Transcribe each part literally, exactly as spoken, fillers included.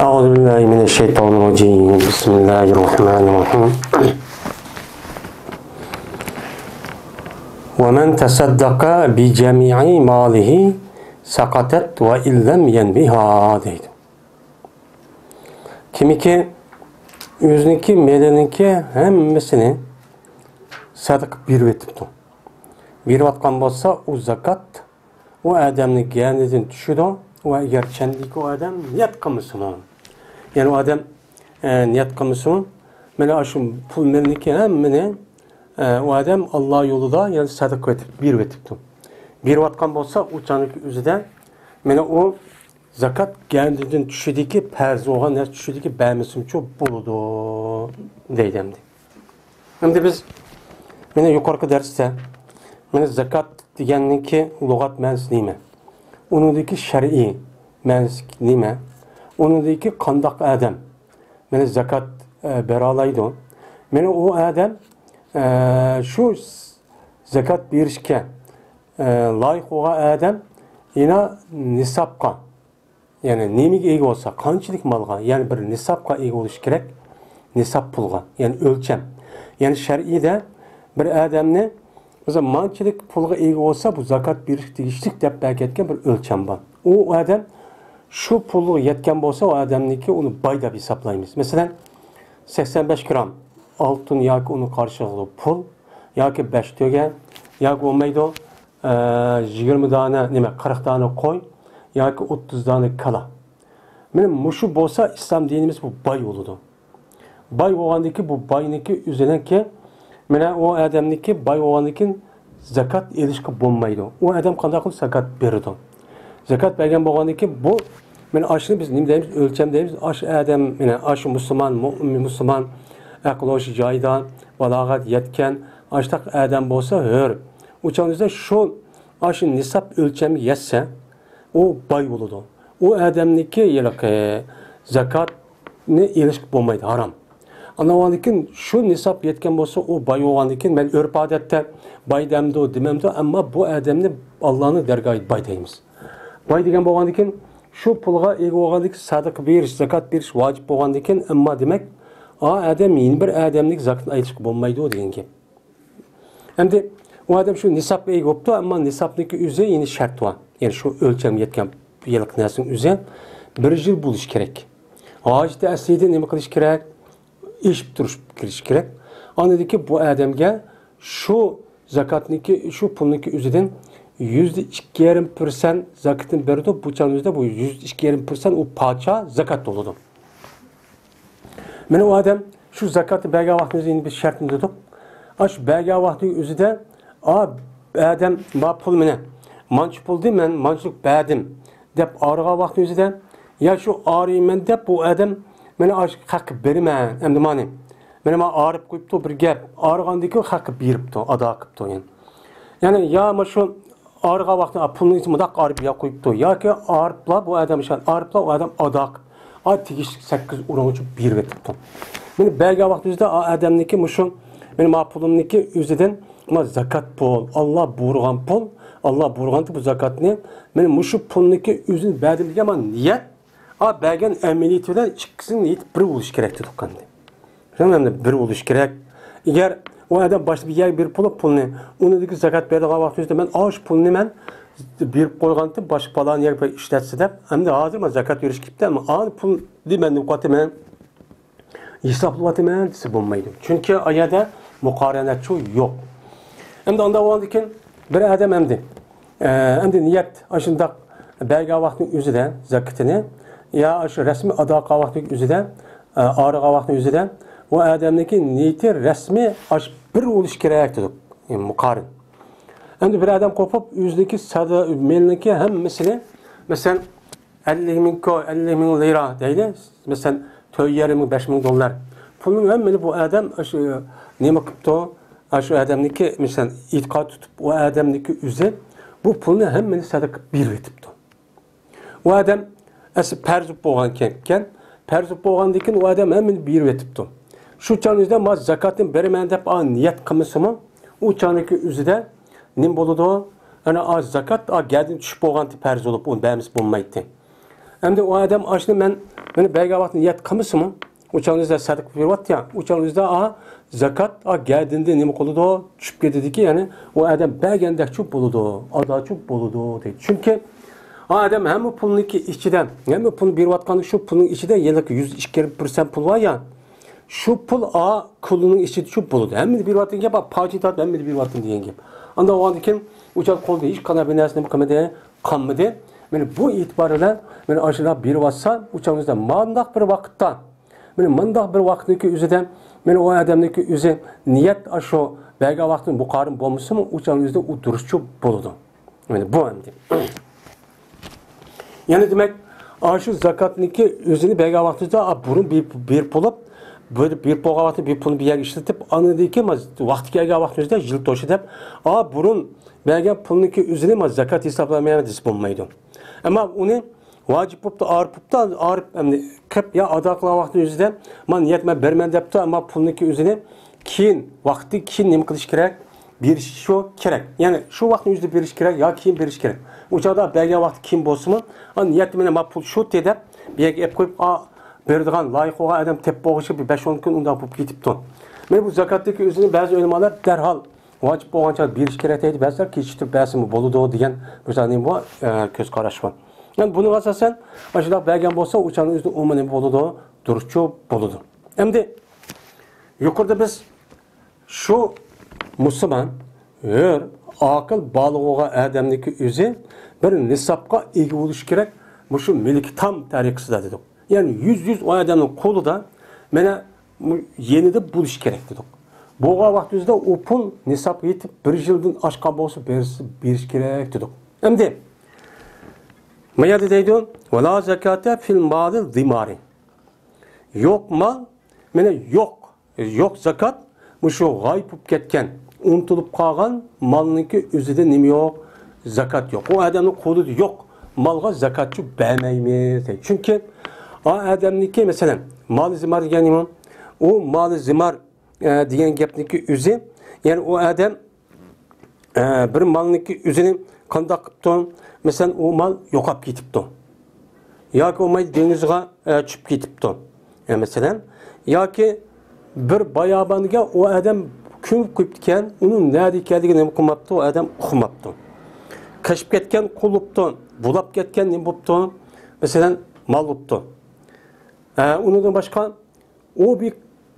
أعوذ بالله من الشيطان الرجيم. بسم الله الرحمن الرحيم. ومن تصدق بجميع ماله سقطت وإن لم ينوها دەيدۇ. كىمكى ئۆزىنىڭكى مېلىنىڭكى ھەممىسىنى سەدىقە بېرىۋېتىپتۇ. بېرىۋاتقان بولسا، ئۇ زاكات ئۇ ئادەمنىڭ گەدىنىدىن چۈشىدۇ. ۋە ئەگەر چەندىكى ئۇ ئادەم نىيەت قىلمىسىمۇ، يەنى ئۇ ئادەم، ئە، نىيەت قىلمىسىمۇ، مانا شۇ پۇل مېلىنىڭكى ھەممىنى، ئە، ئۇ ئادەم ئاللا يولىدا، يەنى سەدىقە ئېتىپ، بېرىۋېتىپتۇ. بېرىۋاتقان بولسا، ئۇ چاغنىڭكى ئۆزىدە، مانا ئۇ زاكات گەدىنىدىن چۈشىدىكى، پەرز بولغان نەرسە چۈشىدىكى، بەرمىسىمچۇ بولىدۇ، دەيدۇ ئەمدى. ئەمدى بىز، مانا يۇقىرىقى دەرستە، مانا زاكات دېگەننىڭكى لۇغەت مەنىسى نېمە؟ ئۇنىڭدىكى شەرئىي مەنىسى نېمە؟ ئۇنىڭدىكى قانداق ئادەم، مانا زاكات، ئە، بېرەلايدۇ؟ مانا ئۇ ئادەم، ئە، شۇ زاكات بېرىشكە، ئە، لايىق بولغان ئادەم يەنە نىسابقا، يەنى نېمىگە ئىگە بولسا، قانچىلىك مالغا، يەنى بىر نىسابقا ئىگە بولۇشى كېرەك. نىساب پۇلغا، يەنى ئۆلچەم. يەنى شەرئىيدە بىر ئادەمنى، مەسىلەن، مانچىلىك پۇلغا ئىگە بولسا، بۇ زاكات بېرىشكە تېگىشلىك دەپ بەرگەن بىر ئۆلچەم بار. ئۇ ئادەم شۇ پۇلغا يەتكەن بولسا، ئۇ ئادەمنىڭكى ئۇنى باي دەپ ھېسابلايمىز. مەسىلەن، سەكسەن بەش گرام ئالتۇن ياكى ئۇنىڭ قارشىلىقىدا پۇل، ياكى بەش تۆگە، ياكى بولمايدۇ، ئە، يىگىرمە دانە، نېمە، قىرىق دانە قوي ياكى ئوتتۇز دانە كالا. مانا مۇشۇ بولسا ئىسلام دىنىمىز بۇ باي بولىدۇ. باي بولغاندىكى بۇ باينىكى ئۆزىنىڭكى، مانا ئۇ ئادەمنىكى باي بولغاندىكى زاكات ئېلىشقا بولمايدۇ. ئۇ ئادەم قانداق قىلىپ زاكات بېرىدۇ؟ زاكات بەرگەن بولغاندىكى بۇ، مانا ئاشۇنى بىز نېمە دەيمىز؟ ئۆلچەم دەيمىز. ئاشۇ ئادەم، مانا ئاشۇ مۇسۇلمان، مۇئمىن مۇسۇلمان، ئەقلى ھوشى جايىدا، بالاغەت يەتكەن، ئاشتاق ئادەم بولسا ھۆر. ئۇ چاغدا شۇ، ئاشۇ نىساب ئۆلچەمگە يەتسە، ئۇ باي بولىدۇ. ئۇ ئادەمنىكى ھېلىقى زاكاتنى ئېلىشقا بولمايدۇ، ھارام. ئاندىن كېيىن شۇ نىساب يەتكەن بولسا، ئۇ باي بولغاندىن كېيىن، مەن ئۆرپ-ئادەتتە باي دەمدۇ، دېمەمدۇ، ئەمما بۇ ئادەمنى ئاللانىڭ دەرگاھىدا باي دەيمىز. باي دېگەن بولغاندىن كېيىن، شۇ پۇلغا ئىگە بولغاندىن كېيىن سەدىقە بېرىش، زاكات بېرىش ۋاجىپ بولغاندىن كېيىن، ئەمما دېمەك، ئا ئادەم يەنە بىر ئادەمنىڭ زاكىتىنى ئېلىشقا بولمايدۇ دېگەن گەپ. ئەمدى ئۇ ئادەم شۇ نىسابقا ئىگە بوپتۇ، ئەمما نىسابنىڭكى ئۆزى يەنە شەرتى بار. يەنى شۇ ئۆلچەمگە يەتكەن ھېلىقى نەرسىنىڭ ئۆزى بىر يىل بولۇشى كېرەك. ھاجىتى ئەسلىدە نېمە قىلىش كېرەك؟ ئېشىپ تۇرۇش كېرەك. ئاندىن كېيىن بۇ ئادەمگە شۇ زاكاتنىڭكى، شۇ پۇلنىڭكى ئۆزىدىن يۈزدە ئىككى يېرىم پىرسەنت زاكىتىنى بېرىدۇ. بۇ چاغنىڭ ئۆزىدە بۇ يۈزدە ئىككى يېرىم پىرسەنت ئۇ پاچا زاكات بولىدۇ. مانا ئۇ ئادەم شۇ زاكاتنى بەرگەن ۋاقتىمىزدا يەنە بىر شەرتنى دېدۇق. ئاشۇ بەرگەن ۋاقتى ئۆزىدە، ئا، ئادەم، ما پۇل مانا مانچە پۇلدى، مەن مانچىلىك بەردىم دەپ ئايرىغان ۋاقتى ئۆزىدە، يا شۇ ئايرىيمەن دەپ بۇ ئادەم مانا ئاشۇ خەققە بېرىمەن، ئەمدى مانى، مانا، مانا ئايرىپ قويۇپتۇ، بىر گەپ، ئايرىغاندىن كېيىن خەققە بېرىپتۇ، ئادا قىپتۇ، يەنى. يەنى يا مانا شۇ ئارىغا ۋاقتى، ئا، پۇلنى مۇنداق ئارىپ يا قويۇپتۇ. ياكى ئارىپلا بۇ ئادەم ئىشان، ئارىپلا ئۇ ئادەم ئادا قىپ، ئا، تېگىشلىك سەككىز ئورۇنغىچە بېرىۋېتىپتۇ. مانا بەرگەن ۋاقتى ئۆزىدە ئا ئادەمنىكى مۇشۇ، مانا ما پۇلۇمنىكى ئۆزىدىن، ما زاكات پۇل، ئاللا بۇيرۇغان پۇل، ئاللا بۇيرۇغانتى بۇ زاكاتنى، مانا مۇشۇ پۇلنىكى ئۆزىنى بەردىم دېگەن ما نىيەت، ئا، بەرگەن ئەمەلىيىتى بىلەن ئىككىسىنىڭ نىيىتى بىر بولۇشى كېرەك دېدۇق ئەمدى. شۇنىڭ بىلەن بىر بولۇشى كېرەك. ئەگەر ئۇ ئادەم باشتا بىر يەرگە بېرىپ بولۇپ پۇلنى، ئۇنىڭدىكى زاكات بېرىدىغان ۋاقتى ئۆزىدە مەن ئاشۇ پۇلنى مەن بېرىپ قويغانتىم، باشقا پالان يەرگە ئىشلەتسە دەپ، ئەمدى ھازىر مانا زاكات بېرىش كېلىپتۇ، ئەمما ئانى پۇلنى مەن نېمە قىلىۋاتىمەن، ھېسابلىۋاتىمەن دېسە بولمايدۇ. چۈنكى ئا يەردە مۇقارەنەتچۇ يوق. ئەمدى ئانداق بولغاندىن كېيىن بىر ئادەم ئەمدى، ئە، ئەمدى نىيەت ئاشۇنداق بەرگەن ۋاقىتنىڭ ئۆزىدە زاكىتىنى، يا ئاشۇ رەسمىي ئادا قىلغان ۋاقىتنىڭ ئۆزىدە، ئە، ئارىغان ۋاقىتنىڭ ئۆزىدە ئۇ ئادەمنىڭكى نىيىتى رەسمىي ئاشۇ بىر بولۇشى كېرەك دېدۇق، يەنى مۇقارىن. ئەمدى بىر ئادەم قوپۇپ ئۆزىنىڭكى سادا مېلىنىڭكى ھەممىسىنى، مەسىلەن، ئەللىك مىڭ كو، ئەللىك مىڭ لىرا دەيلى. مەسىلەن، تۆت يېرىم مىڭ، بەش مىڭ دوللار. پۇلنىڭ ھەممىنى بۇ ئادەم ئاشۇ نېمە قىپتۇ؟ ئاشۇ ئادەمنىڭكى، مەسىلەن، ئېتىقاد تۇتۇپ، ئۇ ئادەمنىڭكى ئۆزى بۇ پۇلنى ھەممىنى سەدىقە بېرىۋېتىپتۇ. ئۇ ئادەم ئەسلى پەرز بولغان ئىكەن. پەرز بولغاندىن كېيىن ئۇ ئادەم ھەممىنى بېرىۋېتىپتۇ. شۇ چاغنىڭدا ما زاكاتنى بېرىمەن دەپ ئا نىيەت قىلمىسىمۇ، ئۇ چاغنىڭكى ئۆزىدە نېمە بولىدۇ؟ ئەنە ئا زاكات ئا گەدىن چۈشۈپ بولغانتى پەرز بولۇپ، ئۇنى بەرمىسە بولمايتتى. ئەمدى ئۇ ئادەم ئاشۇنى مەن، مېنى بەرگەن ۋاقتىدا نىيەت قىلمىسىمۇ، ئۇ چاغنىڭ ئۆزىدە سەدىقە بېرىۋاتتى يا، ئۇ چاغنىڭ ئۆزىدە، ئا، زاكات، ئا، گەدىنىدىن نېمە قىلىدۇ؟ چۈشۈپ كېتىدىكى، يەنى ئۇ ئادەم بەرگەندەكچۇ بولىدۇ، ئاداچۇ بولىدۇ دەيدۇ. چۈنكى ئا ئادەم ھەممە پۇلنىڭكى ئىچىدە، ھەممە پۇلنى بېرىۋاتقان شۇ پۇلنىڭ ئىچىدە يەنە يۈز ئىككى پىرسەنت پۇل بار يا، شۇ پۇل ئا كۇلىنىڭ ئىچىدىچۇ بولىدۇ. ھەممىنى بېرىۋاتقان گەپ، پاچىنى تارتىپ ھەممىنى بېرىۋاتتىم دېگەن گەپ. ئاندىن ئۇنىڭدىن كېيىن ئۇ چاغ قولىدا ھېچقانداق بىر نەرسە نېمە قىلمىدى، قالمىدى. مانا بۇ ئېتىبار بىلەن مانا ئاشۇنداق بېرىۋاتسا، ئۇ چاغنىڭ ئۆزىدە مانداق بىر ۋاقىتتا، مانا مانداق بىر ۋاقىتنىڭكى ئۆزىدە، مانا ئۇ ئادەمنىڭكى ئۆزى نىيەت ئاشۇ بەرگەن ۋاقتىنى مۇقارىن بولمىسىمۇ، ئۇ چاغنىڭ ئۆزىدە ئۇ دۇرۇسچۇ بولىدۇ. مانا بۇ ئەمدى. يەنى دېمەك، ئاشۇ زاكاتنىڭكى ئۆزىنى بەرگەن ۋاقتىدا، ئا، بۇرۇن بېرىپ، بېرىپ بولۇپ، بېرىپ، بېرىپ بولغان ۋاقتىدا بىر پۇلنى بىر يەرگە ئىشلىتىپ، ئاندىن كېيىن ما-، ۋاقتى كەلگەن ۋاقتىنىڭ ئۆزىدە يىل توشتى دەپ، ئا، بۇرۇن بەرگەن پۇلنىڭكى ئۆزىنى ما زاكات ھېسابلىمايمەن دېسە بولمايدۇ. ئەمما ئۇنى ۋاجىپ بوپتۇ، ئارىپ بوپتۇ، ئارىپ ئەمدى قىپ يا ئادا قىلغان ۋاقتىنىڭ ئۆزىدە، مانا نىيەت مەن بەرمەن دەپتۇ، ئەمما پۇلنىڭكى ئۆزىنى كېيىن، ۋاقتى كېيىن نېمە قىلىش كېرەك؟ بېرىشى شۇ كېرەك. يەنى شۇ ۋاقىتنىڭ ئۆزىدە بېرىش كېرەك يا كېيىن بېرىش كېرەك. ئۇ چاغدا بەرگەن ۋاقتى كېيىن بولسىمۇ، ئا، نىيەتتە مانا ما پۇل شۇ دە دەپ، بىر يەرگە ئېلىپ قويۇپ، ئا، بېرىدىغان لايىق بولغان ئادەم تېپىپ بولغۇچە بىر بەش ئون كۈن ئۇنداق بولۇپ كېتىپتۇ. مانا بۇ زاكاتتىكى ئۆزىنى بەزى ئۆلىمالار دەرھال ۋاجىپ بولغان چاغدا بېرىش كېرەك دەيدۇ، بەزىلەر كېچىكتۈرۈپ بەرسىمۇ بولىدۇ دېگەن بىر نېمە بۇ، ئە، كۆز قاراش بار. يەنى بۇنىڭغا ئاساسەن ئاشۇنداق بەرگەن بولسا، ئۇ چاغنىڭ ئۆزىدە ئۇمۇ نېمە بولىدۇ؟ دۇرۇسچۇ بولىدۇ. ئەمدى يۇقىرىدا بىز شۇ مۇسۇلمان، ھۆر، ئاقىل، بالىغ بولغان ئادەمنىڭكى ئۆزى بىر نىسابقا ئىگە بولۇشى كېرەك، مۇشۇ مىلكى تام تەرىقىسىدە دېدۇق. يەنى يۈز يۈز ئۇ ئادەمنىڭ قولىدا، مانا، يېنىدا بولۇشى كېرەك دېدۇق. بولغان ۋاقتىمىزدا ئۇ پۇل نىسابقا يېتىپ، بىر يىلدىن ئاشقان بولسا، بېرىش، بېرىش كېرەك دېدۇق. ئەمدى ما يەردە دەيدۇ، ۋەلا زاكاتە فىل مالى زىمارى. يوق مال، مانا يوق، يوق زاكات، مۇشۇ غايىب بولۇپ كەتكەن، ئۇنتۇلۇپ قالغان مالنىڭكى ئۆزىدە نېمە يوق؟ زاكات يوق. ئۇ ئادەمنىڭ قولىدا يوق مالغا زاكاتچۇ بەرمەيمىز دەيدۇ. چۈنكى ئا ئادەمنىڭكى، مەسىلەن، مالى زىمار دېگەن نېمە؟ ئۇ مالى زىمار، ئە، دېگەن گەپنىڭكى ئۆزى، يەنى ئۇ ئادەم ئە، بىر مالنىڭكى ئۆزىنى قانداق قىپتۇ؟ مەسىلەن، ئۇ مال يوقاپ كېتىپتۇ. ياكى بولمايدۇ دېڭىزغا، ئە، چۈشۈپ كېتىپتۇ. ئە، مەسىلەن، ياكى بىر بايابانغا ئۇ ئادەم كۆمۈپ قويۇپتىكەن، ئۇنىڭ نەدە ئىكەنلىكىنى نېمە قىلماپتۇ، ئۇ ئادەم ئۇقماپتۇ. قېچىپ كەتكەن قۇل بوپتۇ، بۇلاپ كەتكەن نېمە بوپتۇ؟ مەسىلەن، مال بوپتۇ. ئە، ئۇنىڭدىن باشقا ئۇ بىر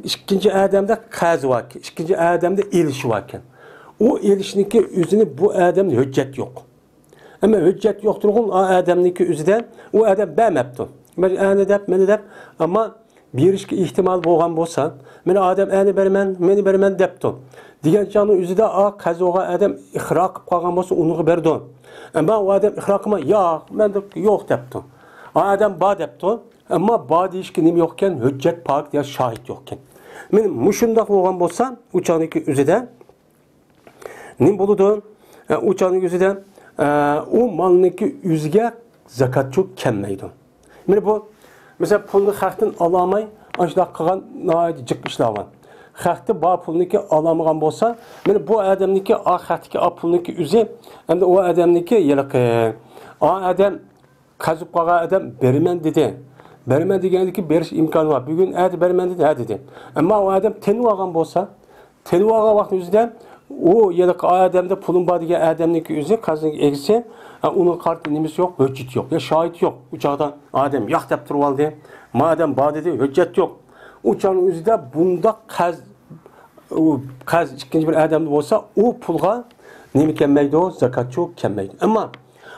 ئىككىنچى ئادەمدە قەرزى باركەن، ئىككىنچى ئادەمدە ئېلىشى باركەن. ئۇ ئېلىشنىكى ئۆزىنى بۇ ئادەمدە ھۆججەت يوق. ئەمما ھۆججەت يوق تۇرغۇن ئۇ ئادەمنىكى ئۆزىدە، ئۇ ئادەم بەرمەپتۇ. مەن ئەنە دەپ، مەنە دەپ، ئەمما بېرىشكە ئېھتىمال بولغان بولسا، مەن ئادەم ئەنە بەرمەن، مەنە بەرمەن دەپتۇ. دېگەن چاغنىڭ ئۆزىدە ئا قەرز بولغان ئادەم ئىقرار قىلىپ قالغان بولسا، ئۇنىڭغا بەردۇ. ئەمما ئۇ ئادەم ئىقرار قىلماي، ياق، مەندە يوق دەپتۇ. ئا ئادەم بار دەپتۇ. ئەمما بار دېيىشكە نېمە يوقكەن؟ ھۆججەت پاكىت يا شاھىت يوقكەن. مانا مۇشۇنداق بولغان بولسا، ئۇ چاغنىڭكى ئۆزىدە نېمە بولىدۇ؟ ئە، ئۇ چاغنىڭ ئۆزىدە، ئە، ئۇ مالنىڭكى ئۆزىگە زاكاتچۇ كەلمەيدۇ. مانا بۇ، مەسىلەن، پۇلنى خەقتىن ئالالماي، ئاشۇنداق قىلغان ناھايىتى جىق ئىشلار بار. خەقتە بار پۇلنىكى ئالالمىغان بولسا، مانا بۇ ئادەمنىكى، ئا خەقتىكى ئا پۇلنىڭكى ئۆزى، ئەمدى ئۇ ئادەمنىكى ھېلىقى، ئا ئادەم قەرز قالغان ئادەم بېرىمەن دېدى. بېرىمەن دېگەندىكى بېرىش ئىمكانى بار. بۈگۈن، ئەتە بېرىمەن دېدى، ھە دېدى. ئەمما ئۇ ئادەم تىنىۋالغان بولسا، تىنىۋالغان ۋاقىتنىڭ ئۆزىدە ئۇ ھېلىقى ئادەمدە پۇلۇم بار دېگەن ئادەمنىڭكى ئۆزى، قەرزنىڭ ئىگىسى، ھە، ئۇنىڭ قارىتى نېمىسى يوق، ھۆججىتى يوق، يا شاھىتى يوق. ئۇ چاغدا ئادەم ياق دەپ تۇرۇۋالدى. ما ئادەم بار دېدى، ھۆججەت يوق. ئۇ چاغنىڭ ئۆزىدە بۇنداق قەرز ئۇ قەرز ئىككىنچى بىر ئادەمدە بولسا، ئۇ پۇلغا نېمە كەلمەيدۇ؟ زاكاتچۇ كەلمەيدۇ. ئەمما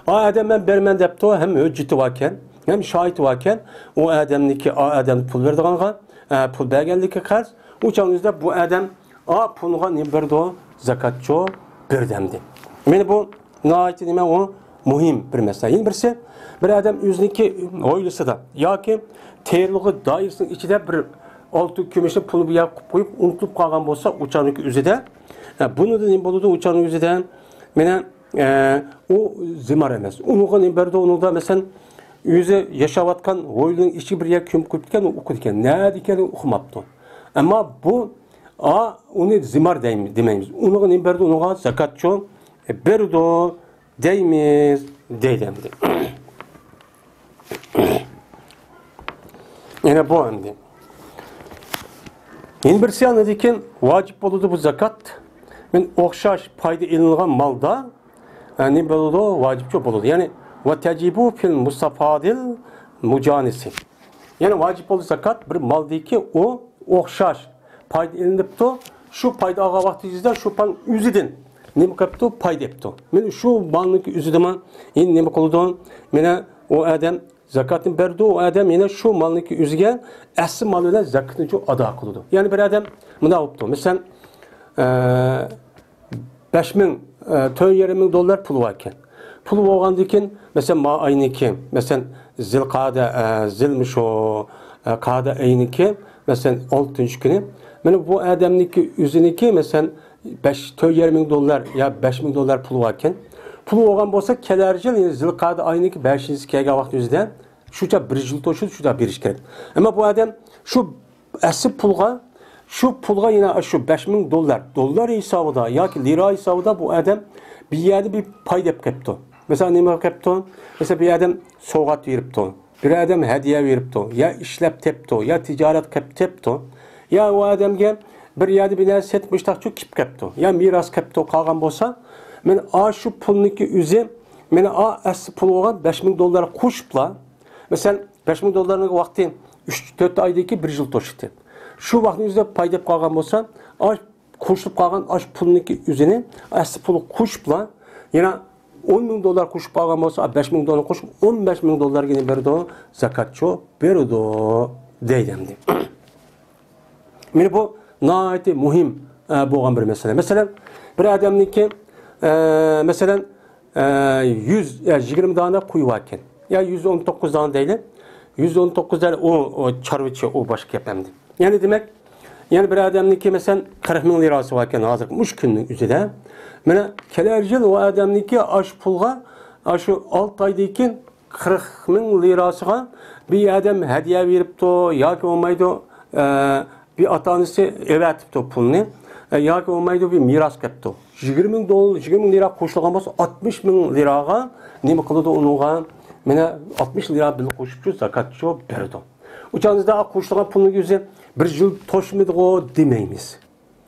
ئا ئادەم مەن بېرىمەن دەپتۇ، ھەم ھۆججىتى باركەن، ھەم شاھىتى باركەن. ئۇ ئادەمنىكى، ئا ئادەمدە پۇل بېرىدىغانغا، ئە، پۇل بەرگەنلىكى قەرز، ئۇ چاغنىڭ ئۆزىدە بۇ ئادەم ئا پۇلغا نېمە بېرىدۇ؟ زاكاتچۇ بېرىدۇ ئەمدى. مانا بۇ ناھايىتى نېمە ئۇ؟ مۇھىم بىر مەسىلە. يەنە بىرسى، بىر ئادەم ئۆزىنىڭكى ھويلىسىدا ياكى تېرىلغۇ دائىرىسىنىڭ ئىچىدە بىر ئالتۇن كۈمۈشنى پۇلنى بۇ يەرگە قويۇپ، قويۇپ، ئۇنتۇلۇپ قالغان بولسا، ئۇ چاغنىڭكى ئۆزىدە، ئە، بۇنىڭدا نېمە بولىدۇ؟ ئۇ چاغنىڭ ئۆزىدە، مانا، ئە، ئۇ زىمار ئەمەس. ئۇنىڭغا نېمە بەردى؟ ئۇنىڭدا، مەسىلەن، ئۆزى ياشاۋاتقان ھويلىنىڭ ئىچىگە بىر يەرگە كۆمۈپ قويۇپتىكەن، ئۇ ئۇخلىدىكەن. نەدە ئىكەنلىكىنى ئۇقماپتۇ. ئەمما بۇ، ئا، ئۇنى زىمار دەيمىز، دېمەيمىز. ئۇنىڭغا نېمە بەردى؟ ئۇنىڭغا زاكاتچۇ بېرىدۇ دەيمىز، دەيدۇ ئەمدى. يەنە بۇ ئەمدى. يەنە بىرسى ئاندىن كېيىن ۋاجىپ بولىدۇ بۇ زاكات. مەن ئوخشاش پايدا ئېلىنغان مالدا، ئە، نېمە بولىدۇ؟ ۋاجىپچۇ بولىدۇ. يەنى، ۋە تەجىبۇ فىل مۇستەفادىل مۇجانىسى. يەنى ۋاجىپ بولىدۇ زاكات بىر مالدىكى ئۇ ئوخشاش پايدا ئېلىنىپتۇ. شۇ پايدا ئالغان ۋاقتىڭىزدا شۇ مال ئۆزىدىن نېمە قىلىپتۇ؟ پايدا ئېلىپتۇ. مانا شۇ مالنىڭكى ئۆزىدىمۇ يەنە نېمە قىلىدۇ؟ مانا ئۇ ئادەم زاكاتنى بەردى، ئۇ ئادەم يەنە شۇ مالنىڭكى ئۆزىگە ئەسلى مال بىلەن زاكاتنى شۇ ئادا قىلىدۇ. يەنى بىر ئادەم مۇنداق بوپتۇ. مەسىلەن، ئە، بەش مىڭ، ئە، تۆت يېرىم مىڭ دوللار پۇلى باركەن. پۇلى بولغاندىن كېيىن، مەسىلەن، ما ئاينىڭكى، مەسىلەن، زىلقەدە، ئە، زىلمۇ شۇ، ئە، قەدە ئاينىڭكى، مەسىلەن، ئالتىنچى كۈنى. مانا بۇ ئادەمنىڭكى ئۆزىنىڭكى، مەسىلەن، بەش، تۆت يېرىم مىڭ دوللار يا بەش مىڭ دوللار پۇلى باركەن. پۇلى بولغان بولسا، كەلەر يىل، يەنى زىلقەدە ئاينىڭكى بەشىنچىسى كەلگەن ۋاقىت ئۆزىدە شۇچە بىر يىل توشىدۇ، شۇچە بېرىش كېرەك. ئەمما بۇ ئادەم شۇ ئەسلى پۇلغا، شۇ پۇلغا يەنە شۇ بەش مىڭ دوللار، دوللار ھېسابىدا ياكى لىرا ھېسابىدا بۇ ئادەم بىر يەردە بىر پايدا ئېلىپ قېپتۇ. مەسىلەن، نېمە قېپتۇ؟ مەسىلەن، بىر ئادەم سوۋغات بېرىپتۇ، بىر ئادەم ھەدىيە بېرىپتۇ، يا ئىشلەپ تېپىپتۇ، يا تىجارەت قىلىپ تېپىپتۇ، يا ئۇ ئادەمگە بىر يەردە بىر نەرسە سېتىپ مۇشتاقچۇ كېلىپ قېپتۇ، يا مىراس قېپتۇ قالغان بولسا، مانا ئاشۇ پۇلنىڭكى ئۆزى، مانا ئا ئەسلى پۇل بولغان بەش مىڭ دوللار قوشۇپلا، مەسىلەن، بەش مىڭ دوللارنىڭ ۋاقتى ئۈچ، تۆت ئايدىكى بىر يىل توشتى. شۇ ۋاقىتنىڭ ئۆزىدە پايدا ئېلىپ قالغان بولسا، ئاش قوشۇلۇپ قالغان ئاش پۇلنىڭكى ئۆزىنى، ئەسلى پۇلى قوشۇپلا، يەنە ئون مىڭ دوللار قوشۇپ قالغان بولسا، بەش مىڭ دوللار قوشۇپ، ئون بەش مىڭ دوللارغا يەنە بېرىدۇ، زاكاتچۇ بېرىدۇ، دەيدۇ ئەمدى. مانا بۇ ناھايىتى مۇھىم، ئە، بولغان بىر مەسىلە. مەسىلەن، بىر ئادەمنىڭكى، ئە، مەسىلەن، ئە، يۈز، يا يىگىرمە دانە قويى باركەن. يا يۈز ئون توققۇز دانە دەيلى. يۈز ئون توققۇز دانە ئۇ، ئۇ چارۋىچى، ئۇ باشقا گەپ ئەمدى. يەنى دېمەك، يەنە بىر ئادەمنىڭكى، مەسىلەن، قىرىق مىڭ لىراسى باركەن ھازىرقى مۇشۇ كۈننىڭ ئۆزىدە. مانا كېلەر يىل ئۇ ئادەمنىڭكى ئاشۇ پۇلغا، ئاشۇ ئالتە ئايدىن كېيىن قىرىق مىڭ لىراسىغا بىر ئادەم ھەدىيە بېرىپتۇ ياكى بولمايدۇ، ئە، بىر ئاتا-ئانىسى ئەۋەتىپتۇ پۇلنى، ئە، ياكى بولمايدۇ بىر مىراس قېپتۇ. يىگىرمە مىڭ دول-، يىگىرمە مىڭ لىرا قوشۇلغان بولسا، ئاتمىش مىڭ لىراغا نېمە قىلىدۇ ئۇنىڭغا؟ مانا ئاتمىش لىرا بىللە قوشۇپچۇ زاكاتچۇ بېرىدۇ. ئۇ چاغدا قوشۇلغان پۇلنىڭ ئۆزى بىر يىل توشمىدىغۇ دېمەيمىز.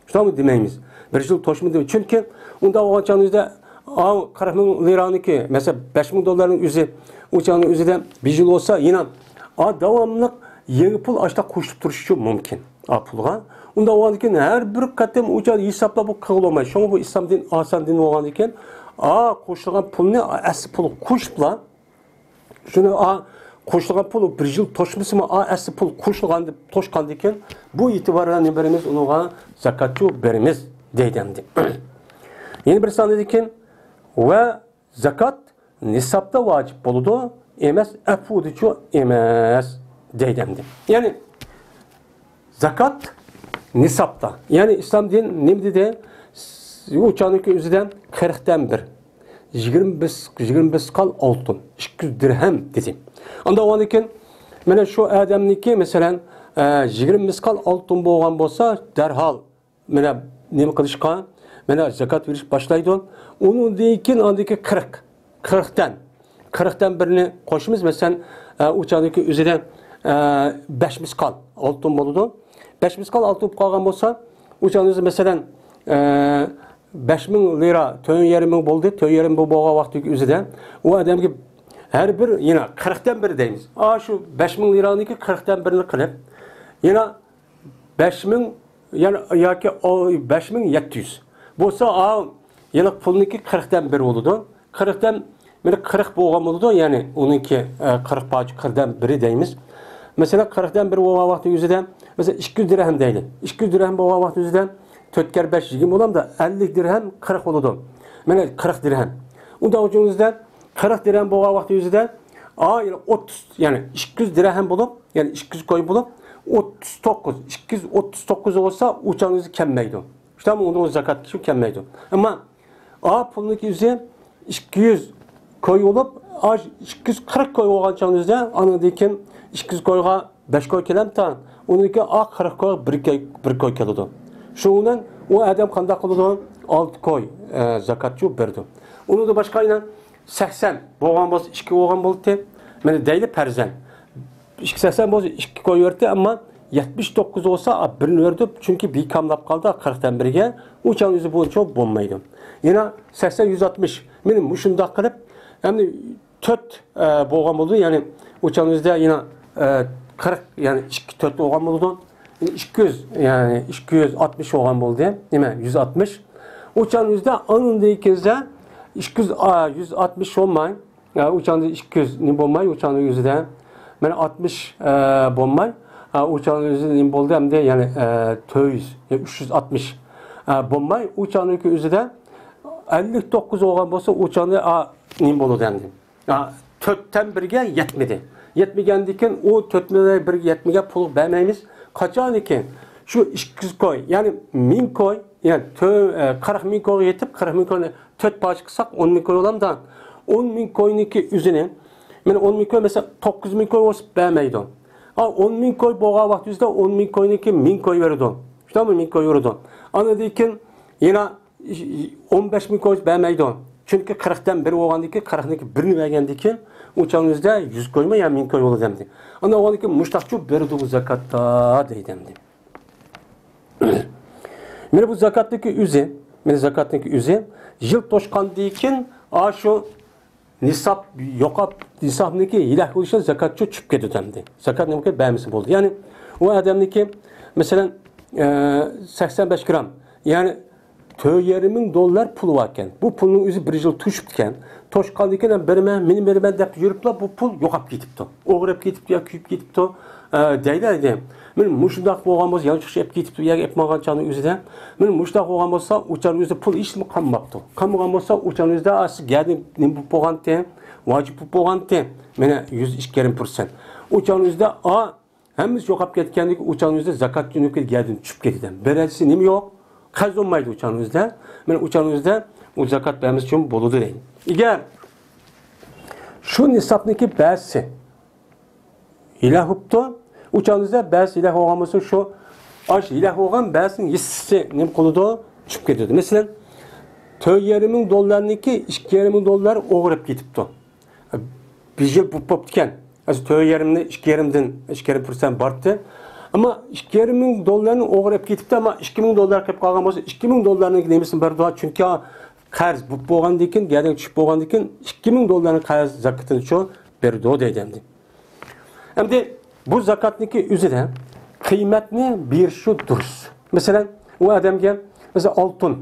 شۇنداقمۇ دېمەيمىز. بىر يىل توشمىدى. چۈنكى ئۇنداق بولغان چاغنىڭىزدا، ئاۋۇ قىرىق مىڭ لىرانىڭكى، مەسىلەن، بەش مىڭ دوللارنىڭ ئۆزى، ئۇ چاغنىڭ ئۆزىدە بىر يىل بولسا، يەنە، ئا، داۋاملىق يېڭى پۇل ئاشتا قوشۇلۇپ تۇرۇشى مۇمكىن. ئا پۇلغا. ئۇنداق بولغاندىن كېيىن ھەر بىر قېتىم ئۇ چاغ ھېسابلاپ بۇ قىلغىلى بولمايدۇ. شۇڭا بۇ ئىسلام دىنى ئاسان دىن بولغاندىن كېيىن، ئا، قوشۇلغان پۇلنى، ئا، ئەسلى پۇلغا قوشۇپلا، شۇنى، ئا، قوشۇلغان پۇل بىر يىل توشمىسىمۇ، ئا، ئەسلى پۇل قوشۇلغان دەپ توشقاندىن كېيىن، بۇ ئېتىبار بىلەن نېمە بېرىمىز؟ ئۇنىڭغا زاكاتچۇ بېرىمىز، دەيدۇ ئەمدى. يەنە بىر ساندىن كېيىن، ۋە زاكات نىسابتا ۋاجىپ بولىدۇ، ئەمەس ئەپۇدىچۇ ئەمەس، دەيدۇ ئەمدى. يەنى، زاكات نىسابتا. يەنى ئىسلام دىن نېمە دېدى؟ ئۇ چاغنىڭكى ئۆزىدە قىرىقتىن بىر. يىگىرمە بەش، يىگىرمە بەش قال ئالتۇن. ئىككى يۈز دىرھەم دېدى. ئاندىن ئاندىن كېيىن، مانا شۇ ئادەمنىڭكى، مەسىلەن، ئە، يىگىرمە بەش قال ئالتۇن بولغان بولسا، دەرھال، مانا نېمە قىلىشقا، مانا زاكات بېرىش باشلايدۇ. ئۇنىڭدىن كېيىن ئاندىكى قىرىق. قىرىقتىن، قىرىقتىن بىرنى قوشىمىز، مەسىلەن، ئە، ئۇ چاغدىكى ئۆزىدە، ئە، بەش مىسقال ئالتۇن بولىدۇ. بەش مىسقال ئالتۇن بولۇپ قالغان بولسا، ئۇ چاغدا ئۆزى، مەسىلەن، ئە، بەش مىڭ لىرا، تۆت يېرىم مىڭ بولدى، تۆت يېرىم مىڭ بولغان ۋاقتىدىكى ئۆزىدە ئۇ ئادەمگە ھەر بىر، يەنە قىرىقتىن بىر دەيمىز. ئا، شۇ بەش مىڭ لىرانىڭكى قىرىقتىن بىرنى قىلىپ، يەنە بەش مىڭ، يەنى ياكى ئو-، بەش مىڭ يەتتە يۈز. بولسا، ئا، يەنە پۇلنىڭكى قىرىقتىن بىر بولىدۇ. قىرىقتىن، مانا قىرىق بولغان بولىدۇ، يەنى ئۇنىڭكى، ئە، قىرىق پارچە قىرىقتىن بىرى دەيمىز. مەسىلەن، قىرىقتىن بىر بولغان ۋاقتى ئۆزىدە، مەسىلەن، ئىككى يۈز دىرھەم دەيلى. ئىككى يۈز دىرھەم بولغان ۋاقتى ئۆزىدە تۆت كەر بەش يىگىرمە بولامدا، ئەللىك دىرھەم قىرىق بولىدۇ. مانا قىرىق دىرھەم. ئۇنداق ئۈچۈن ئۆزىدە قىرىق دىرھەم بولغان ۋاقتى ئۆزىدە، ئا، يەنى ئوتتۇز، يەنى ئىككى يۈز دىرھەم بولۇپ، يەنى ئىككى يۈز كوي بولۇپ، ئوتتۇز توققۇز، ئىككى يۈز ئوتتۇز توققۇز بولسا، ئۇ چاغنىڭ ئۆزى كەلمەيدۇ. شۇنداقمۇ ئۇنىڭ زاكات كەلمەيدۇ. ئەمما ئا پۇلنىڭكى ئۆزى ئىككى يۈز كوي بولۇپ، ئا ئىككى يۈز قىرىق كوي بولغان چاغنىڭ ئۆزىدە، ئانىڭدىن كېيىن ئىككى يۈز كويغا بەش كوي كېلەمتا، ئۇنىڭدىن كېيىن ئا قىرىق كويغا بىر كوي، بىر كوي كېلىدۇ. شۇنىڭ بىلەن ئۇ ئادەم قانداق قىلىدۇ؟ ئالتە كوي، ئە، زاكاتچۇ بېرىدۇ. ئۇنىڭدىن باشقا يەنە سەكسەن بولغان بولسا، ئىككى بولغان بولاتتى. مانا دەيلى پەرزەن. ئىككى سەكسەن بولسا ئىككى كوي بېرىدۇ، ئەمما يەتمىش توققۇز بولسا، ئا، بىرنى بېرىدۇ، چۈنكى بىكاملاپ قالدى، قىرىقتىن بىرگە، ئۇ چاغنىڭ ئۆزى بويىچە بولمايدۇ. يەنە سەكسەن، يۈز ئاتمىش، مانا مۇشۇنداق قىلىپ، ئەمدى تۆت، ئە، بولغان بولىدۇ، يەنى ئۇ چاغنىڭ ئۆزىدە يەنە، ئە، قىرىق، يەنى ئىككى تۆت بولغان بولىدۇ. ئىككى يۈز، يەنى ئىككى يۈز ئاتمىش بولغان بولدى. نېمە، يۈز ئاتمىش. ئۇ چاغنىڭ ئۆزىدە ئاندىن كېيىن ئىككى يۈز، ئا، يۈز ئاتمىش بولماي، ئا، ئۇ چاغنىڭ ئىككى يۈز نېمە بولماي، ئۇ چاغنىڭ ئۆزىدە مانا ئاتمىش، ئا، بولماي، ئا، ئۇ چاغنىڭ ئۆزىدە نېمە بولدى؟ ئەمدى يەنى، ئا، تۆت يۈز، يا ئۈچ يۈز ئاتمىش، ئا، بولماي، ئۇ چاغنىڭ ئۆزىدە ئەللىك توققۇز بولغان بولسا، ئۇ چاغنى، ئا، نېمە بولىدۇ ئەمدى؟ ئا، تۆتتىن بىرگە يەتمىدى. يەتمىگەندىكىن ئۇ تۆتتىن بىرگە يەتمىگەن پۇل بەرمەيمىز. قاچانكى شۇ ئىككى يۈز كوي، يەنى مىڭ كوي، يەنى تۆ-، ئە، قىرىق مىڭ كويغا يېتىپ، قىرىق مىڭ كوينى تۆت پارچە قىلساق، ئون مىڭ كوي بولامدا؟ ئون مىڭ كوينىڭكى ئۆزىنى، مانا ئون مىڭ كوي، مەسىلەن، توققۇز مىڭ كوي بولسا بەرمەيدۇ. ئا، ئون مىڭ كوي بولغان ۋاقتىمىزدا ئون مىڭ كوينىڭكى مىڭ كوي بېرىدۇ. شۇنداقمۇ؟ مىڭ كوي بېرىدۇ. ئاندىن كېيىن يەنە ئون بەش مىڭ كوي بەرمەيدۇ. چۈنكى قىرىقتىن بىر بولغاندىن كېيىن، قىرىقنىڭكى بىرىنى بەرگەندىن كېيىن، ئۇ چاغنىڭ ئۆزىدە يۈز كويمۇ يا مىڭ كوي بولىدۇ ئەمدى. ئاندىن بولغاندىن كېيىن مۇشۇنداقچۇ بېرىدۇ بۇ زاكاتتا دەيدۇ ئەمدى. مانا بۇ زاكاتنىڭكى ئۆزى، مانا زاكاتنىڭكى ئۆزى يىل توشقاندىن كېيىن، ئا، شۇ نىساب يوقاپ، نىسابنىڭكى ھېلەك بولۇشى زاكاتچۇ چۈشۈپ كېتىدۇ ئەمدى. زاكات نېمىكى بەرمىسە بولدى. يەنى ئۇ ئادەمنىڭكى، مەسىلەن، ئە، سەكسەن بەش گرام، يەنى تۆت يېرىم مىڭ دوللار پۇلى باركەن. بۇ پۇلنىڭ ئۆزى بىر يىل توشۇپتىكەن. توشقاندىن كېيىن بېرىمەن، مېنى بېرىمەن دەپ يۈرۈپلا بۇ پۇل يوقاپ كېتىپتۇ. ئوغرىپ كېتىپتۇ يا كۆيۈپ كېتىپتۇ، ئە، دەيدۇ، دەيدۇ. مانا مۇشۇنداق بولغان بولسا، يانچۇقچە ئېلىپ كېتىپتۇ، يەرگە ئېلىپ ماڭغان چاغنىڭ ئۆزىدە. مانا مۇشۇنداق بولغان بولسا، ئۇ چاغنىڭ ئۆزىدە پۇل ھېچنېمە قالماپتۇ. قالمىغان بولسا، ئۇ چاغنىڭ ئۆزىدە ئاسسى گەدىن نېمە بولۇپ بولغانتى، ۋاجىپ بولۇپ بولغانتى. مانا يۈز ئىككى يېرىم پىرسەنت. ئۇ چاغنىڭ ئۆزىدە، ئا، ھەممىسى يوقاپ كەتكەندىكىن، ئۇ چاغنىڭ ئۆزىدە زاكات جۈنۈپكە گەدىن چۈشۈپ كېتىدۇ. بېرەلىسى نېمە يوق؟ قەرز بولمايدۇ ئۇ چاغنىڭ ئۆزىدە. مانا ئۇ چاغنىڭ ئۆزىدە ئۇ زاكات بەرمىسە چوڭ بولىدۇ دەيدۇ. ئەگەر شۇ نىسابنىڭكى بەزىسى ھېلەك بوپتۇ. ئۇ چاغنىڭ ئۆزىدە بەزىسى ھېلەك بولغان بولسا، شۇ ئاش ھېلەك بولغان بەزىسىنىڭ ھېسسىسى نېمە قىلىدۇ؟ چۈشۈپ كېتىدۇ. مەسىلەن، تۆت يېرىم مىڭ دوللارنىڭكى ئىككى يېرىم مىڭ دوللار ئوغرىپ كېتىپتۇ. بىر يىل بولۇپ بوپتىكەن. ھازىر تۆت يېرىمنى ئىككى يېرىمدىن، ئىككى يېرىم پىرسەنت بارتى. ئەمما ئىككى يېرىم مىڭ دوللارنى ئوغرىپ كېتىپتۇ، ئەمما ئىككى مىڭ دوللار قېلىپ قالغان بولسا، ئىككى مىڭ دوللارنىڭ نېمىسىنى بېرىدۇ؟ چۈنكى قەرز بولۇپ بولغاندىن كېيىن، گەدىن چۈشۈپ بولغاندىن كېيىن، ئىككى مىڭ دوللارنىڭ قەرز زاكىتىنى شۇ بېرىدۇ دەيدۇ ئەمدى. ئەمدى بۇ زاكاتنىڭكى ئۆزىدە قىممەتنى بېرىشى دۇرۇس. مەسىلەن، ئۇ ئادەمگە، مەسىلەن، ئالتۇن،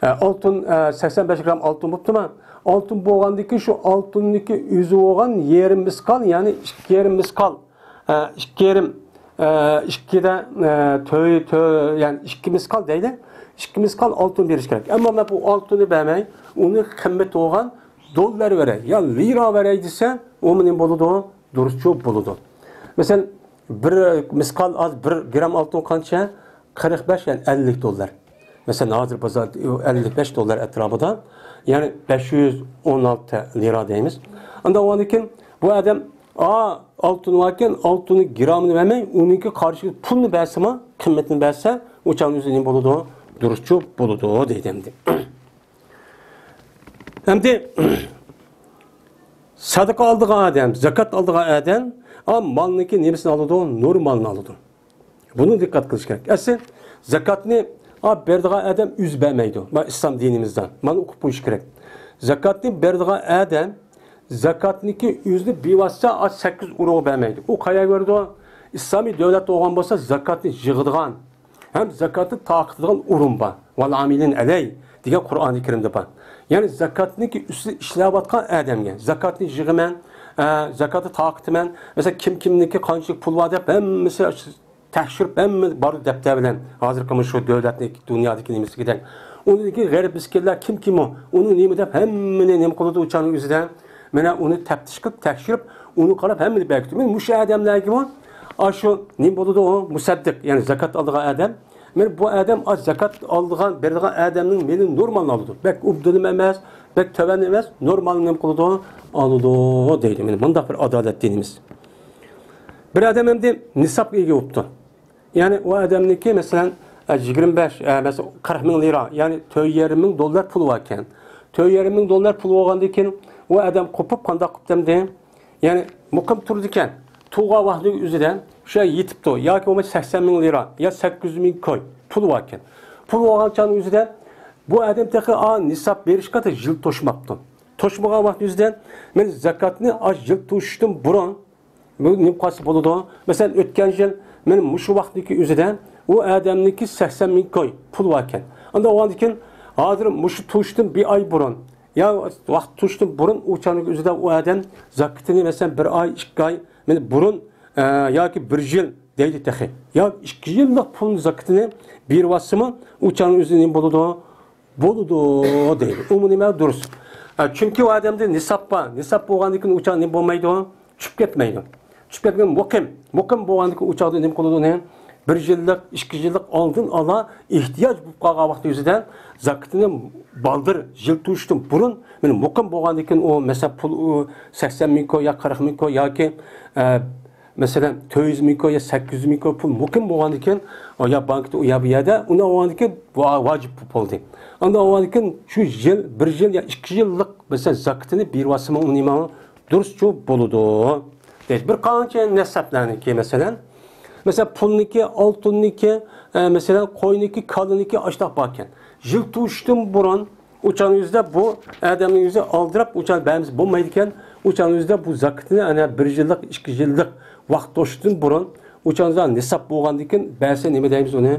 ئە، ئالتۇن، ئە، سەكسەن بەش گرام ئالتۇن بوپتۇما؟ ئالتۇن بولغاندىكى شۇ ئالتۇننىڭكى ئۆزى بولغان يېرىم مىسقال، يەنى ئىككى يېرىم مىسقال، ئە، ئىككى يېرىم، ئە، ئىككىدە، ئە، تۆ-، تۆ-، يەنى ئىككى مىسقال دەيلى. ئىككى مىسقال ئالتۇن بېرىش كېرەك. ئەمما مەن بۇ ئالتۇننى بەرمەي، ئۇنى قىممىتى بولغان دوللار بېرەي يا لىرا بېرەي دېسە، ئۇمۇ نېمە بولىدۇ؟ دۇرۇسچۇ بولىدۇ. مەسىلەن، بىر مىسقال ئاز، بىر گرام ئالتۇن قانچە؟ قىرىق بەش، يەنى ئەللىك دوللار. مەسىلەن، ھازىر بازار ئەللىك بەش دوللار ئەتراپىدا، يەنى بەش يۈز ئون ئالتە لىرا دەيمىز. ئاندىن ئۇنىڭدىن كېيىن بۇ ئادەم، ئا، ئالتۇن باركەن، ئالتۇننىڭ گرامىنى بەرمەي، ئۇنىڭكى قارشى پۇلنى بەرسىمۇ، قىممىتىنى بەرسە، ئۇ چاغنىڭ ئۆزى نېمە بولىدۇ؟ دۇرۇسچۇ بولىدۇ دەيدۇ ئەمدى. ئەمدى سەدىقە ئالىدىغان ئادەم، زاكات ئالىدىغان ئادەم، ئا، مالنىڭكى نېمىسىنى ئالىدۇ؟ نورمالىنى ئالىدۇ. بۇنى دىققەت قىلىش كېرەك. ئەسلى زاكاتنى، ئا، بېرىدىغان ئادەم ئۆزى بەرمەيدۇ. مانا ئىسلام دىنىمىزدا. مانا ئوقۇپ قويۇش كېرەك. زاكاتنى بېرىدىغان ئادەم زاكاتنىڭكى ئۆزىنى بىۋاسىتە، ئا، سەككىز ئۇرۇغا بەرمەيدۇ. ئۇ قايەرگە بېرىدۇ؟ ئىسلامىي دۆلەت بولغان بولسا، زاكاتنى يىغىدىغان ھەم زاكاتنى تارقىتىدىغان ئورۇن بار. «ۋەل ئامىلىن ئەلەي» دېگەن قۇرئانى كەرىمدە بار. يەنى زاكاتنىڭ ئۈستىدە ئىشلەۋاتقان ئادەمگە، زاكاتنى يىغىمەن، ئە، زاكاتنى تارقىتىمەن، مەسىلەن، كىم كىمنىڭكى قانچىلىك پۇل بار دەپ ھەممىسى تەكشۈرۈپ، ھەممە بارىدۇ دەپتەر بىلەن. ھازىرقى مۇشۇ دۆلەتنىڭ دۇنيادىكى نېمىسىدەك. ئۇنىڭكى غەرىب مىسكىنلەر كىم كىمۇ، ئۇنى نېمە دەپ ھەممىنى نېمە قىلىدۇ ئۇ چاغنىڭ ئۆزىدە. مانا ئۇنى تەپتىش قىلىپ، تەكشۈرۈپ، ئۇنى قاراپ ھەممىنى بەرگۈتى. مانا مۇشۇ ئادەملەرگىمۇ ئاشۇ نېمە بولىدۇ ئۇ؟ مۇسەددىق، يەنى زاكات ئالىدىغان ئادەم. مانا بۇ ئادەم ئا، زاكات ئالىدىغان، بېرىدىغان ئادەمنىڭ مېلى نورمالنى ئالىدۇ. بەك ئوبدانمۇ ئەمەس، بەك تۆۋەنمۇ ئەمەس، نورمالنى نېمە قىلىدۇ؟ ئالىدۇ دەيدۇ. مانا مۇنداق بىر ئادالەت دىنىمىز. بىر ئادەم ئەمدى نىسابقا ئىگە بوپتۇ. يەنى ئۇ ئادەمنىڭكى، مەسىلەن، ئە، يىگىرمە بەش، ئە، مەسىلەن، قىرىق مىڭ لىرا، يەنى تۆت يېرىم مىڭ دوللار پۇلى باركەن. تۆت يېرىم مىڭ دوللار پۇلى بولغاندىن كېيىن، ئۇ ئادەم قوپۇپ، قانداق قىپتۇ ئەمدى؟ يەنى مۇقىم تۇرىدىكەن. تۇغقان ۋاقتىنىڭ ئۆزىدە شۇ يېتىپتۇ، ياكى بولمىسا سەكسەن مىڭ لىرا يا سەككىز يۈز مىڭ كوي پۇل باركەن. پۇل بولغان چاغنىڭ ئۆزىدە بۇ ئادەم تېخى ئا نىساب بېرىشكە يىل توشماپتۇ. توشمىغان ۋاقىت يۈزىدىن مەن زاكاتنى ئاش يىل توشۇشتىن بۇرۇن بۇ نېمە قىلسا بولىدۇ؟ مەسىلەن، ئۆتكەن يىل مەن مۇشۇ ۋاقىتتىكى ئۆزىدە ئۇ ئادەمنىڭكى سەكسەن مىڭ كوي پۇل باركەن. ئاندا ئۇندىن كېيىن ھازىر مۇشۇ توشۇشتىن بىر ئاي بۇرۇن يا ۋاقىت توشۇشتىن بۇرۇن ئۇ چاغنىڭ ئۆزىدە ئۇ ئادەم زاكىتىنى، مەسىلەن، بىر ئاي، ئىككى ئاي مەن بۇرۇن، ئە، ياكى بىر يىل دەيدۇ تېخى. يا ئىككى يىللىق پۇل زاكىتىنى بېرىۋاتسىمۇ، ئۇ چاغنىڭ ئۆزىدە نېمە بولىدۇ؟ بولىدۇ دەيدۇ. ئۇمۇ نېمە دۇرۇس. ئە، چۈنكى ئۇ ئادەمدە نىساب بار. نىساب بولغاندىن كېيىن ئۇ چاغ نېمە بولمايدۇ؟ چۈشۈپ كەتمەيدۇ. چۈشۈپ كەتمىگەن مۇقىم. مۇقىم بولغاندىن كېيىن ئۇ چاغدا نېمە قىلىدۇ ئۇنى؟ بىر يىللىق، ئىككى يىللىق ئالدىن ئالا ئېھتىياج بولۇپ قالغان ۋاقتى يۈزىدە زاكىتىنى بالدۇر يىل توشۇشتىن بۇرۇن، مانا مۇقىم بولغاندىن كېيىن ئۇ، مەسىلەن، پۇل ئۇ سەكسەن مىڭ كوي يا قىرىق مىڭ كوي ياكى، ئە، مەسىلەن، تۆت يۈز مىڭ كوي يا سەككىز يۈز مىڭ كوي پۇل مۇقىم بولغاندىن كېيىن، ئۇ يا بانكىدا، ئۇ يا بۇ يەردە، ئۇنى ئالغاندىن كېيىن ۋا-، ۋاجىپ بولدى. ئاندىن ئالغاندىن كېيىن شۇ يىل، بىر يىل يا ئىككى يىللىق، مەسىلەن، زاكىتىنى بېرىۋاتسىمۇ، ئۇنى ماڭا دۇرۇسچۇ بولىدۇ. دەيدۇ. بىر قانچە نەسەبلەرنىڭكى، مەسىلەن، مەسىلەن، پۇلنىڭكى، ئالتۇننىڭكى، ئە، مەسىلەن، قوينىڭكى، كالىنىڭكى ئاشتاق باركەن. يىل توشۇشتىن بۇرۇن ئۇ چاغنىڭ ئۆزىدە بۇ ئادەمنىڭ ئۆزى ئالدىراپ، ئۇ چاغ بەرمىسە بولمايدىكەن. ئۇ چاغنىڭ ئۆزىدە بۇ زاكىتىنى ئەنە بىر يىللىق، ئىككى يىللىق ۋاقىت توشۇشتىن بۇرۇن، ئۇ چاغنىڭ ئۆزىدە نىساب بولغاندىن كېيىن بەرسە نېمە دەيمىز ئۇنى؟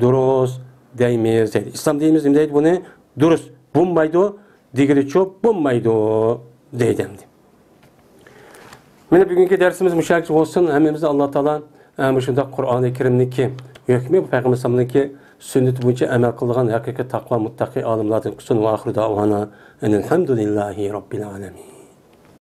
دۇرۇس دەيمىز دەيدۇ. ئىسلام دىنىمىز نېمە دەيدۇ بۇنى؟ دۇرۇس بولمايدۇ دېگىلىچۇ بولمايدۇ دەيدۇ ئەمدى. مانا بۈگۈنكى دەرسىمىز مۇشۇ يەرگىچە بولسۇن. ھەممىمىزنى ئاللا تائالا، ئە، مۇشۇنداق قۇرئانى كەرىمنىڭكى ھۆكمى، پەيغەمبەر ئەلەيھىسسالامنىڭكى سۈننىتى بويىچە ئەمەل قىلىدىغان ھەقىقىي تەقۋا مۇتتەقى ئالىملاردىن قىلسۇن. ۋە ئاخىرۇ دەئۋانا ئەنىل ھەمدۇلىللاھى رەببىل ئالەمىن.